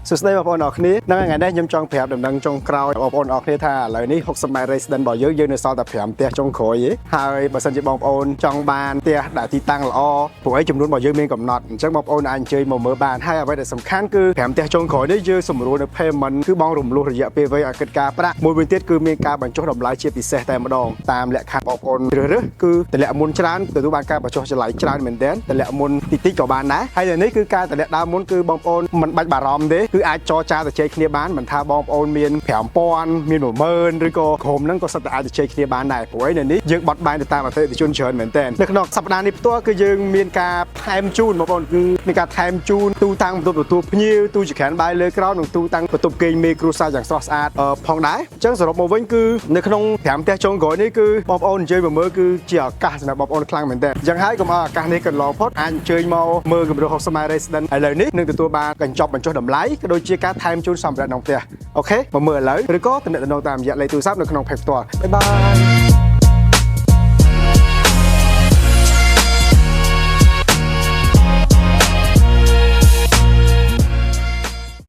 សួស្តីបងប្អូនអរគ្នាហ្នឹងហើយថ្ងៃនេះខ្ញុំចង់ប្រាប់ដំណឹងចុងក្រោយបងប្អូនអរគ្នាថាឥឡូវនេះ60ម៉ែត្រ resident របស់យើងយើងនៅសល់តែ5ផ្ទះចុងក្រោយទេហើយបើសិនជាបងប្អូនចង់បានផ្ទះដែលទីតាំងល្អព្រោះអីចំនួនរបស់យើងមានកំណត់អញ្ចឹងបងប្អូនអាចអញ្ជើញមកមើលបានហើយអ្វីដែលសំខាន់គឺ5ផ្ទះចុងក្រោយនេះយើងសម្រួលនៅ payment គឺបងរំលោះរយៈពេលវែងឲ្យគិតការប្រាក់មួយវិញទៀតគឺមានការបញ្ចុះតម្លៃជាពិសេសតែម្ដងតាមលក្ខខណ្ឌបងប្អូនជ្រើសរើសគឺតម្លាក់មុនច្រើនទទួលបានការបញ្ចុះតម្លៃច្រើនមែនទែនតម្លាក់មុនតិចតិចក៏បានដែរហើយនៅនេះគឺការតម្លាក់ដើមមុនគឺបងប្អូនមិនបាច់បារម្ភទេគឺអាចចរចាទៅជែកគ្នាបានមិនថាបងប្អូនមាន5000មាន10000ឬក៏ក្រុមហ្នឹងក៏សិតតែអាចទៅជែកគ្នាបានដែរព្រោះអីនៅនេះយើងបត់បែនទៅតាមអតិថិជនច្រើនមែនទែននៅក្នុងសប្តាហ៍នេះផ្ទាល់គឺយើងមានការថែមជូនបងប្អូនគឺមានការថែមជូនទូតាំងបន្ទប់ទទួលភ្ញៀវទូចង្ក្រានបាយលើក្រោមនិងទូតាំងបន្ទប់គេងមេគ្រួសារយ៉ាងស្រស់ស្អាតផងដែរអញ្ចឹងសរុបមកវិញគឺនៅក្នុង5ផ្ទះចុងក្រោយនេះគឺបងប្អូនអញ្ជើញមកមើលគឺជាឱកាសសម្រាប់បងប្អូនខ្លាំងមែនទែនអញ្ចឹងហើយកុំឲ្យឱកាសនេះកន្លងផុតអាចអញ្ជើញមកមើលគម្រោង60ម៉ែត្រ Resident ឥឡូវនេះនឹងទទួលបានកញ្ចប់បញ្ចុះតម្លៃក៏ដូចជាការថែមជូនសម្ភារៈក្នុងផ្ទះOK មកមើលឥឡូវឬក៏ទំនាក់ទំនងតាមរយៈលេខទូរស័ព្ទនៅក្នុង page ផ្ទាល់bye bye.